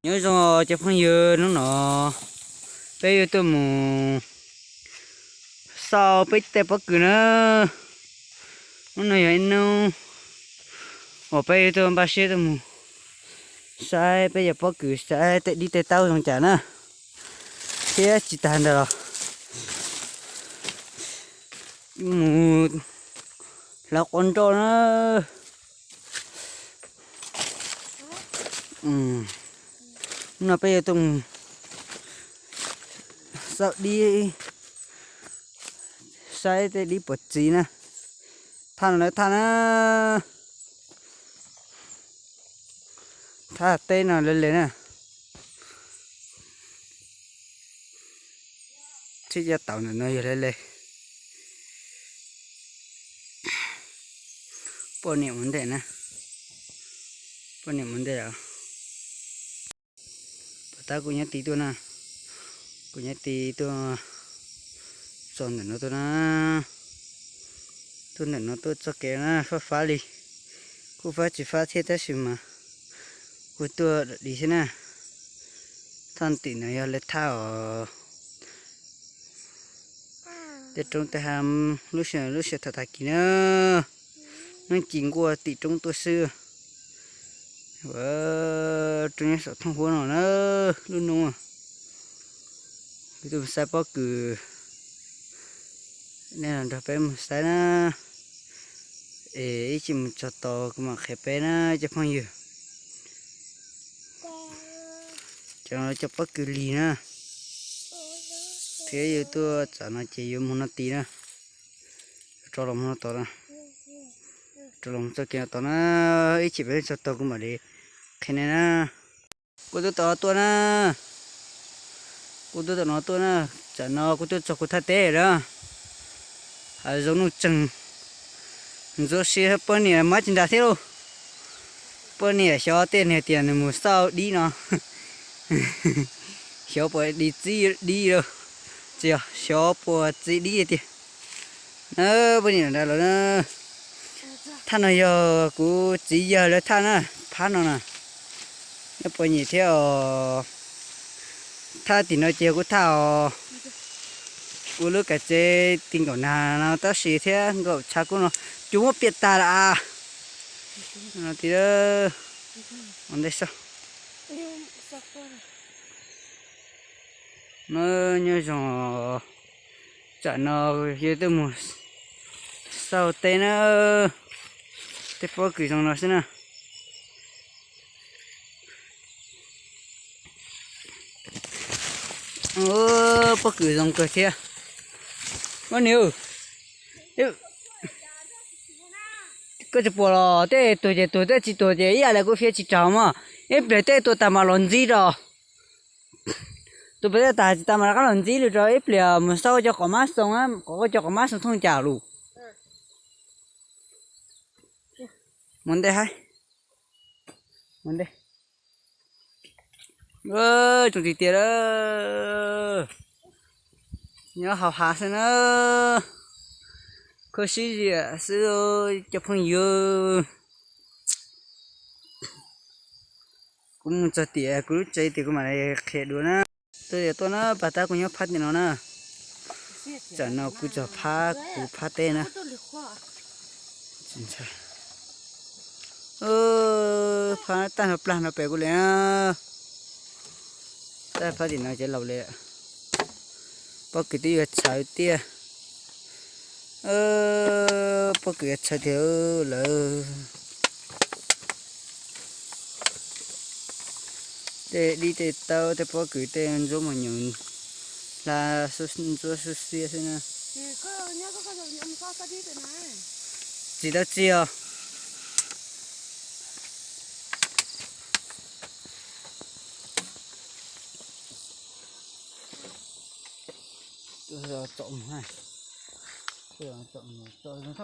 Nyob zoo cov phooj ywg, hnub no peb yuav tuaj mus xauj peb tej pob kws na. Hnub no yog ib hnub uas peb yuav tuaj npaj siab tuaj mus saib peb cov pob kws, saib tej dib tej taub zoo cas na. Thiab tsis tas ntawd los mus hlawv quav nroj na. Hnub no peb yuav tuaj mus xauj dib, saib tej dib puas txiv na. Thaj no lawv thaj na, thaj teb no lawv le na. Thiab cov tauv ntawm no yog lawv le. Poj niam mus ntej na, poj niam mus ntej os. Pom tab kuv nyob tid tuaj na, kuv nyob tid tuaj txog ntawm no tuaj na. Tuaj ntawm no tuaj txoj kev na fab fab li, kuj fab tsis fab thiab tab sis mas kuv tuaj dam dim thiab na. Thaj tim no yog lawv thaj os. Tej roob tej hav lub sij hawm, lub sij hawm thaum tag kis na, hnub ci nquaj tim roob tuaj xwb. Roob nyob saum thooj huab no na, lub no. Kuv tuaj mus saib pob kws, nej los nrog peb mus saib na. Es ib chim mus txog tod kuv mam qhia peb na cov phooj ywg. Cov no cov pob kws lig na. Thiab yus tuaj tsam no ces yuav mus no tid na. Rov los mus no tod na. Rov los mus txoj kev no tod na. Ib chim peb txog tod kuv mam li qhia nej na. Kuv tuaj tom no tuaj na. Kuv tuaj tom no tuaj na. Tsam no kuv tuaj txog kuv thaj teb lawm. Hav zoov nuj tseeg, ntxuav si, poj niam mas tsis nrag thiab lauj. Poj niam xyov tej niag tias nws mus xauj dib no, xyov puas dib txib dib lauj, tsis yog xyov puas txib dib tiag. Na, poj niam nrag lawm na. Thaj no yog kuv txiv yawg lawv thaj na, phab no na. Nej puas nyiam thiab os? Thaj tim no ces yog kuv thaj os. Kuv lub kav tsev ti nkaum nag no tab sis thiab nkaum tshav kub no cua muab piam tag lawm. No ti ua ntej saib. No nyob zoo, tsam no yus tuaj mus xauj teb na, tej pob kws zoo no xwb na. Pob kws zoo kawg thiab. Ua niam, koj tsis pom los tej tuag ces tuag, tej tsis tuag ces ib yam li kuv fiav tsis raug mog. Ib pliag tej tuag tas mas los ntxib rau. Tuag pem tej tas tsis tas mas rov qab los ntxib li rau. Ib pliag mus xauj cov qos mab xoo, qos, cov qos mab xoo thooj cas lus. Mus ntej haib. Mus ntej. Tsoom tiag tiag lawm. Nyob hauv hav xwb na. Khuv sib ziam xwb cov phooj ywg. Kuv mus txog tiam kuv lub tsev tias kuv mam li qhia dua na. Tuaj tias tuaj na, pas tab kuv nyob phab tim no na. Tsam no kuv txog phab kuv phab teb na. Phab tag no plag no pem kuv li na. Tab phab tim no ces laus li. Pob kws twb yuav txhawv tiag. Pob kws yuav txhawv tiag lawm. Tej dib tej taub tej pob kws tej ntsuab mos nyuam hla ntsuab xub xiab xwb na. Tsis tau txi os. Tsom mus, tsom mus, tsom mus, tsom mus, tsom mus.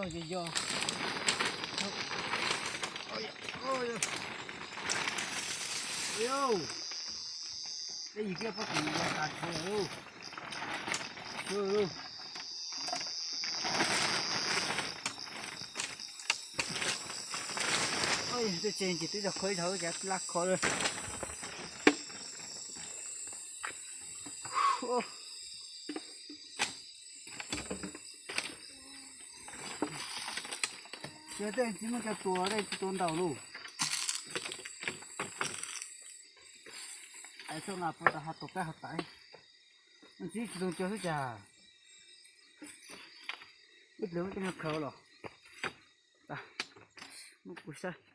Ej, yus kiag pob kws tas tshauv lawm. Ej, twb tsev ces twb tau qhov ib dhau cas laj kho lawm. Ua, tej tsis muaj cov tuag, tej tsis tuag ntau lauj. Txhob nqa puas tas ho tuag peb ho tas. Tsis tsis tuag cov xwb cas. Ib pliag muab tej no khaws los. Muab kuv saib.